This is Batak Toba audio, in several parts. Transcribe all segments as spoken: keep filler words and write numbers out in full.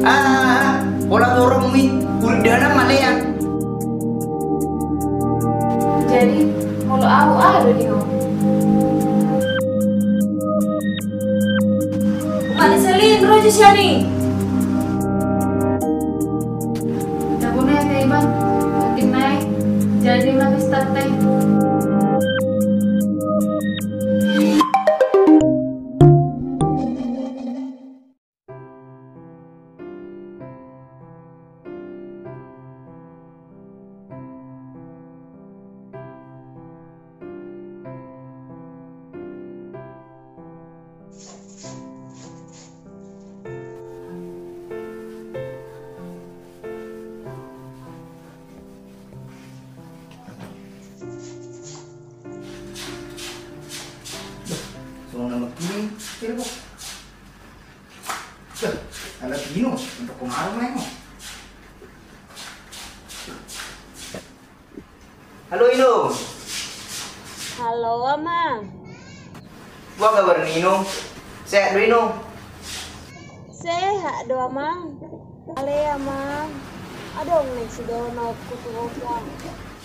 Ah, pola tu rohamu i, urik dahanan ma lean. Jadi, molo au aha do di ho? Omak ni Selin, ro jo sian i. Tabo nai ate Iban, mungkin nai jadi ma pesta te. Songon na mangkirim, kira kok. Dah, ala Ino, untuk pengaruh main lo. Halo Ino. Halo Amang. Boha kabar ni Ino? Sehat do Ino? Sehat do Amang. Ale Amang, adong naeng sidohononku tu ho.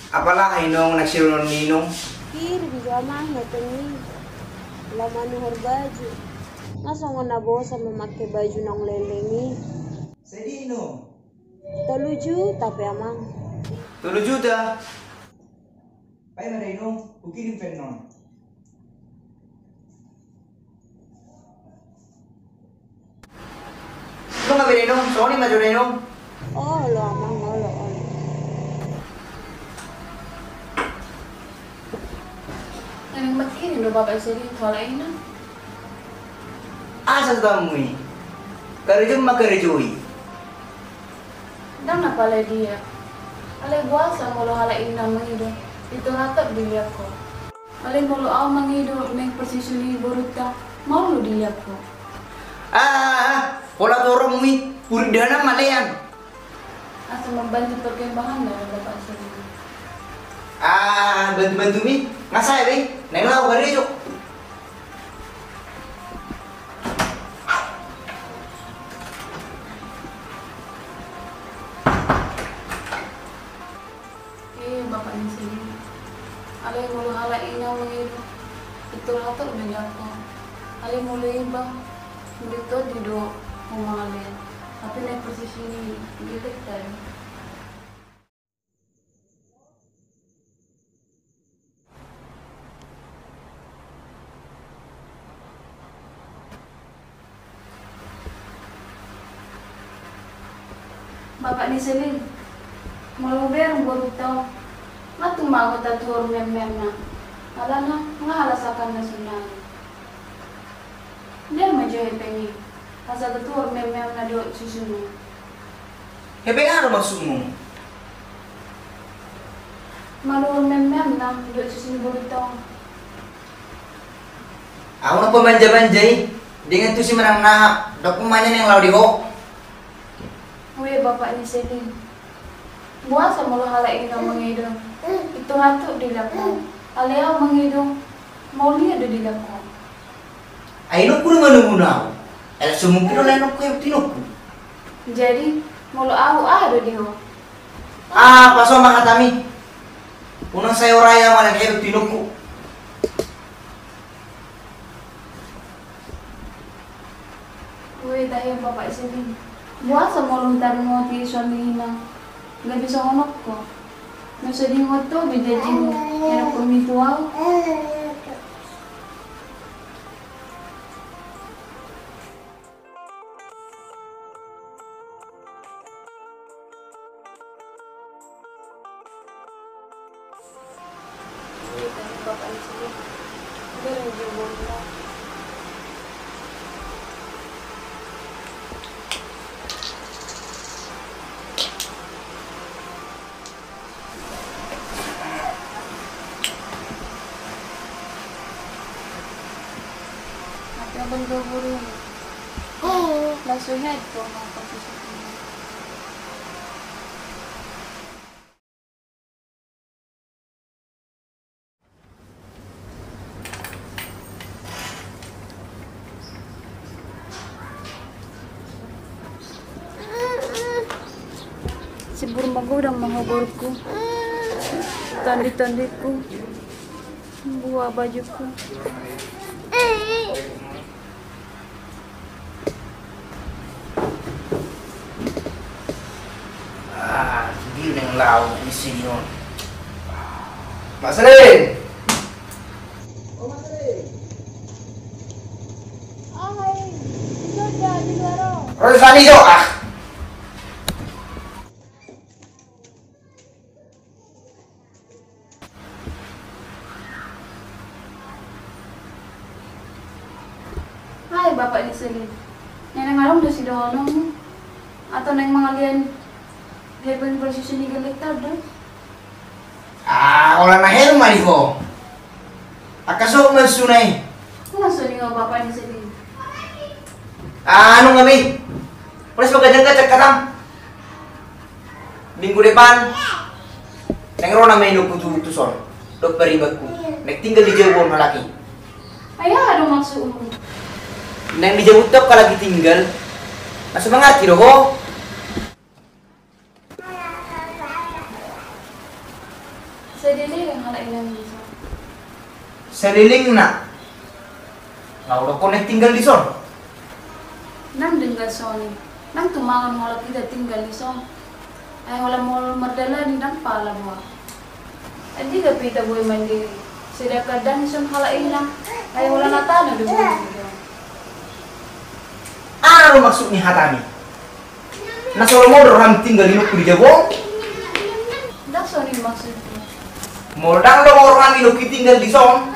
Apala Ino naeng sidohonon ni Ino? Kirim jo Amang hepeng i, laho manuhor baju. Nga songon na bosan mamake baju naung leleng i. Sadia Ino? Tolu juta pe Amang. Tolu juta? Baen ma da Ino, hukirim pe annon. Olo nga be da Ino, songon i ma jo da Ino. Olo Amang, olo, olo. Naeng mangkirim do Bapak Selin tu halak Ina. Asa so tamu i. Karejo ma karejo i. Ndang na pala dia. Alai boasa molo halak Ina mangido, pintor hatop dilehon ho. Alai molo au mangido naeng parsisisi ni borunta, maol do dilehon ho. Ah, ah, ah, pola tu rohamu i, urik dahanan ma lean. Asa mambantu perkembangan na Bapak Selin. Ah, bantu-bantu mi, nga sae be, naeng laho karejo. Eh, Bapak ni Selin. Alai molo halak Ina mangido, pintor hatop dilehon ho. Alai molo iba, molo i tondi do ho mangalean. Tapi naeng parsisisi ni borunta i. Bapak ni Selin, molo hubereng borunta on, nga tung mago tatuhor mememna, alana nga halasakanna sonang. Dia ma jo hepeng i, asa tatuhor mememna dohot susuna. Hepeng aha do maksudmu? Manuhor mememna dohot susu ni borunta on. Ahu na pamanja-manja i, dengan tusi manang naha, dok pun manja naeng laho di ho. Ue Bapak ni Selin. Boasa molo halak Ina mangido, pintor hatop dilehon ho. Alai au mangido, maol ia do dilehon ho. Ai inongku do manungkun ahu. Ai so mungkin do lae inongku, inongku. Jadi, molo ahu aha do di ho? Ah, paso ma hatami. Unang sai orai ahu manang hepeng tu inongku. Ue tahe Bapak Selin. Boasa molo hutarungoti suamina, gabe songon on ho? Masa diingot ho be janjimu, era pemitu ahu. Ate abang do guru. Langsung head ko ma posisi ini. Sibur magodang ma ho borungku, tondi-tondingku, buha bajungku. Ah, dia yang lau di sini on. Mak Selin. Ro sani jo, ah. Hai, bapak ni Selin. Naeng adong do sidohononmu? Atau naeng mangalian hepeng polisi sini gelik tado? Ah, holan na hel ma di ho. Angka so ma suna i. Unang songon i ho bapak ni Selin. Ah, anu nga be. Polisi bagajang-gajang katam. Minggu depan naeng ro nama inongku tu, tuson. Dohot paribanku. Naeng tinggal di jabu on halak i. Ai aha do maksudmu? Naeng di jabu on halak i tinggal. Na so mangarti do ho? Saleleng halak i nang dison. Saleleng na. Nga hudokkon naeng tinggal dison. Nang denggan songon i. Nang tumangan molo hita tinggal dison. Ai holan molo mardalani ndang pala boha. Ai di gabe hita boi mandiri. Sedangkan ndang dison halak i nang. Ai holan na tano do boi. Aha do maksud ni hatami? Na so lomo do roham tinggal inongku di jabu on? Ndang songon i maksudku. Molo ndang lomo roham inongki tinggal dison,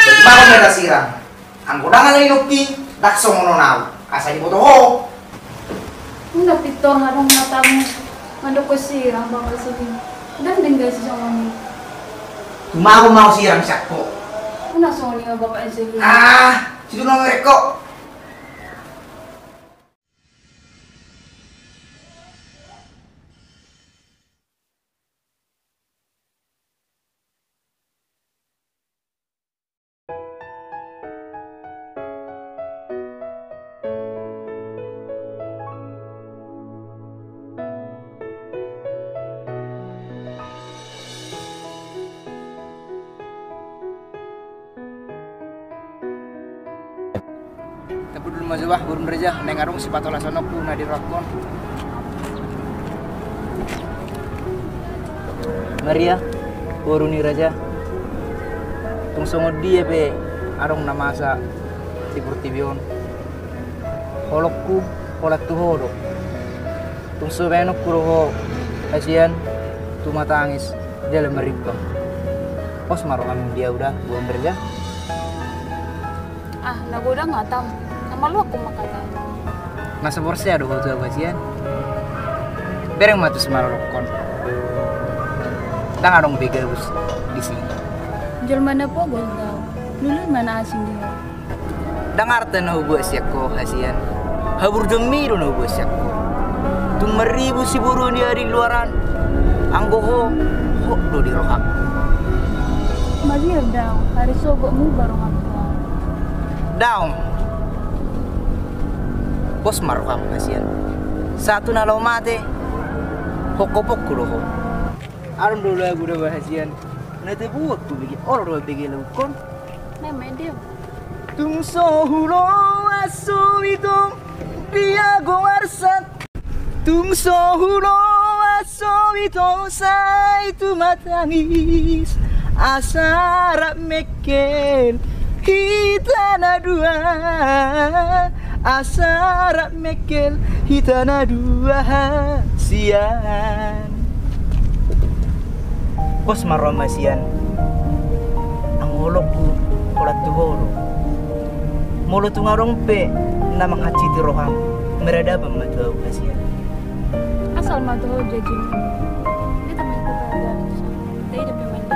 berarti baru mera sirang. Anggo ndang ala inongki, ndang songon on au. Asa diboto ho. Unang pintor adong matamu. Mandok ho sirang bapak Selin. Ndang denggan sisongon i. Tumagon ma ho sirang sian ho. Unang songon i bapak Selin. Ah, situ nang reko. Tapudul ma jo bah, boru ni raja, naeng adong sipatolasononku na di rohangkon. Maria, boru ni raja. Tung songon dia pe adong na masa di portibi on, holongku holan tu ho do. Tung so baenonku do ho hasian, tumatangis jala marimbang. Pos ma roham di au da, boru ni raja. Ah, na godang hatam. Na maluahon ma hata. Na so porsea do ho tu au hasian. Bereng ma tusi marolokkon. Ndang adong be gabus disi. Jolma na pogos do au. Lului ma na asing di ho. Ndang arta na hubuat sian ho hasian. Haburjuon mi do na hubuat sian ho. Tung maribur siboruon i di luaran. Anggo ho, hot do di rohangku. Mabiar daong, ari sogot muba roham tu au. Daong. Pos ma roham hasian. Sahat tu na laho mate, hongkophonku do ho. Adong do lagu da bah hasian. Na tabuanku bege, olo do bege laguhon. Memang dia. Tung so huloas ho ito dia goarsa. Tung so huloas ho ito sai tumatangis. Asa rap mengkel hita na dua. Asa rap mengkel hita na dua hasian. Pos ma roham hasian. Anggo holongku holan tu ho do. Molo tung adong pe na manghansiti roham, maradaban ma tu au hasian. Asal ma tu ho janji. Dia teman kita ada. Dia hidup yang mandi.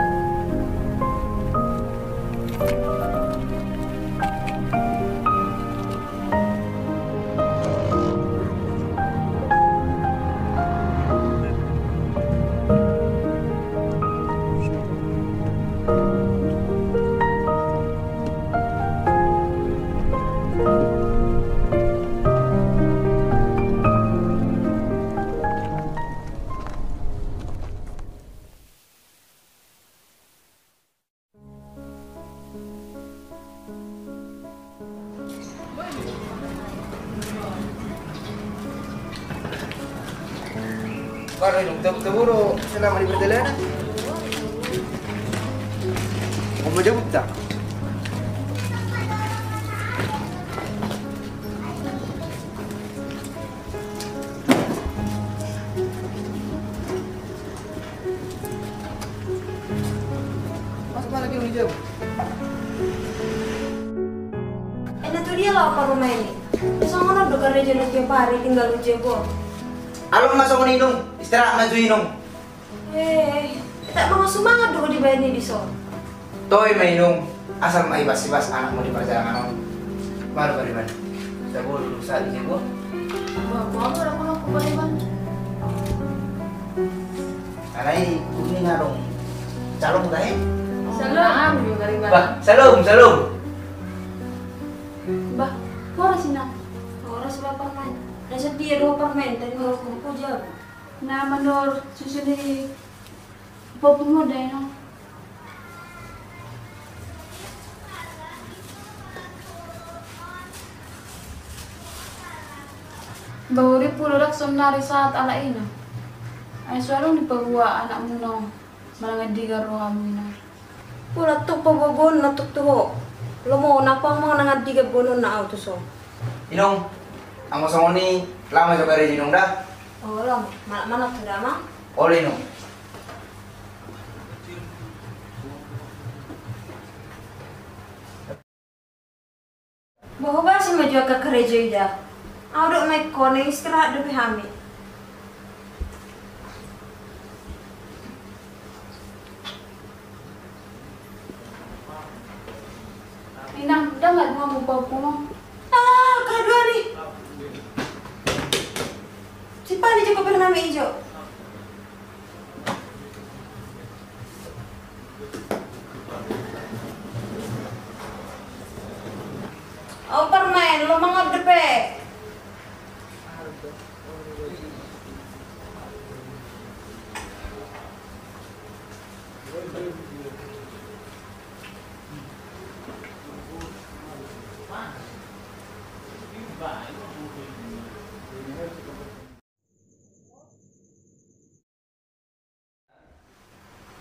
Baru hidup, tabo, tabo do selama di perjalanan. Mau menjemput tak? Masuk mana dia, Ujang? Ena tu dia lah, Pak, rumah ini. Songon on do karejo na tiap hari tinggal Ujang, Bor. Along ma songon i, Inong. Istirahat ma jo, Inong. Eh, tak mangasumangan do dibaen i dison. Toe ma, Inong, asal ma ibas-ibas anakmu di parjalangan on. Malo pariban. Tabo do, sahat di jabu. Bah, bah, bah, bah, bah, pariban. Alai, kuning adong calon tahe. Salam. Bah, salam, salam. Bah, horas, Inang. Horas, bah, parmaen. Na sedia do parmaen, tadi mau kuku jabu. Na mandor susu di Popu mode, no. Bahuri pulo dak sonari sahat ala ina. Ai so adong dipaboa anakmuna on, manang andigan rohamu, Inang. Pulo tuk paboaboaonna tuk tu ho. Lomo na pang manang andigan boanonna au tuson. Inong, anggo songon i, laho ma jo karejo, Inong, da. O, laho ma, manat tu damang. Olo, Inong. Bah, hubahen ma jo angka karejo i da. Au do ma ingkon, naeng istirahat dope hami. Inang, ndang adong hamu paompungmu? Ah, kaduari. Sipani jo koper nami ijo. Au parmaen, lomo mangan dope.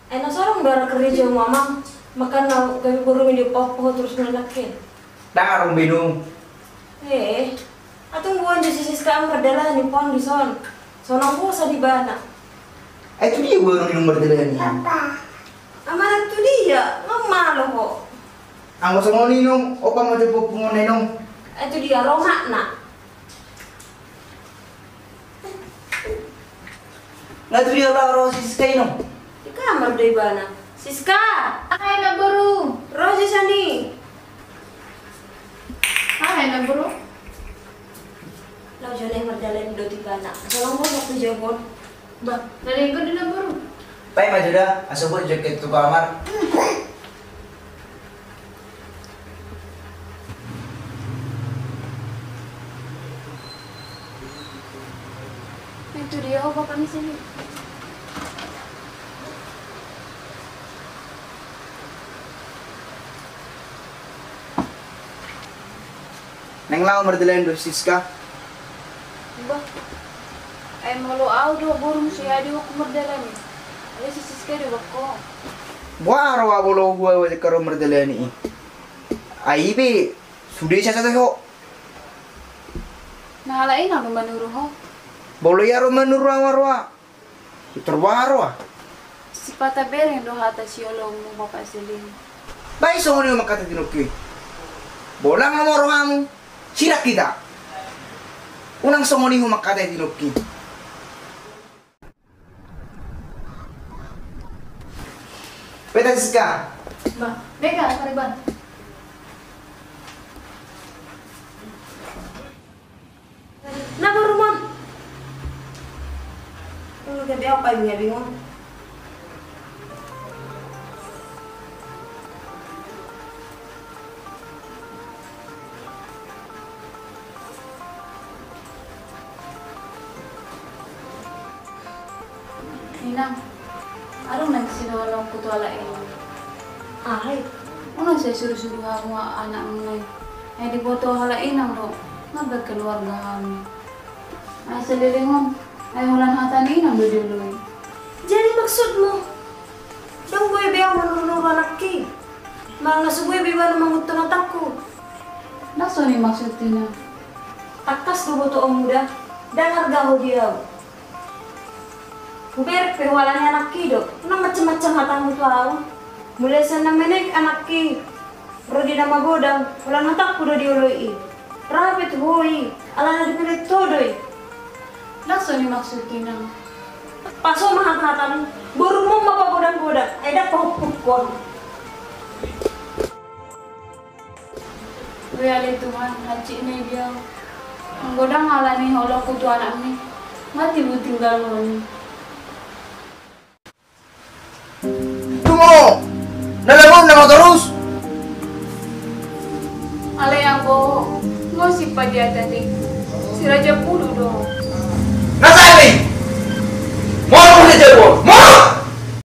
Ai na so adong do arah karejo, Amang? Makana gabe borumi do paompungku terus manakkin. Ndang adong be, Inong. Eh, atung boan jo si Siska mardalani pang dison. Sonang bosa di ibana. Ai tu dia boanon, Inong, mardalani? Amana tu dia, nga malo ho. Anggo songon i, Inong, opa ma jo paompungna, Inong. Ai tu dia, ro makna. Nga tu dia laho ro si Siska, Inong? Di kamar do ibana. Siska! Aha, Inang boru? Ro jo sian i. Aha, Inang boru? Laho jo na i mardalani dohot ibana. Sonang bosa tu jabu on. Bah, na denggan do, Inang boru. Baen ma jo da, asa buat jo ke tu kamar. Itu dia, oh, bapak di sini. Naeng laho mardalani do si Siska. Bah, ai molo au do borum, si aha do ho mardalani? Alai si Siska do bakko. Boha roha molo hua ajak ro mardalani i? Ai i pe sude sasa ho. Na ala ina do manuru ho. Molo ia ro manuru au roha. Tor boha roha? Sipata bereng do hata siolongmu, Bapak Selim. Baen songon i ho mangkatai tinungki. Bolang ma rohamu, sirang hita. Unang songon i ho mangkatai tinungki. Beta Siska. Bah, beta, pariban. Na borumon. Ini gabe au paimia bingung. Inang, adong na sidohononku tu halak i. Aha i? Unang sai suruhsuruh hamu anakmuna i. Ai diboto halak i, Inang, do nga berkeluarga hami. Ai saleleng on, Ai holan hata ni inang do dioloi. Jadi maksudmu? Ndang boi be au manurunuru anakki? Manang na so boi be ibana manguntun hatangku? Ndang songon i maksudhu inang. Tangkas do botoonmu da, ndang arga ho di au. Huberek pe hualani anakki do, unang macam-macam hatangmu tu au. Mulai sian na menek anakki ro di na magodang, holan hatangku do dioloi i. Ra pe tu ho i, alana dipelet ho do i. Ndang songon i maksudhu inang. Paso ma hatahatam, borumon ma pagodanggodang, ai ndang pahophop ho. Oi ale Tuhan, hansit ma i di au. Anggo ndang alani holongku tu anakmi, nga tibu tinggalhon i. Tumo! Na lamon nama torus! Alai anggo ho, nga simpatian atik, si Raja Pulu do.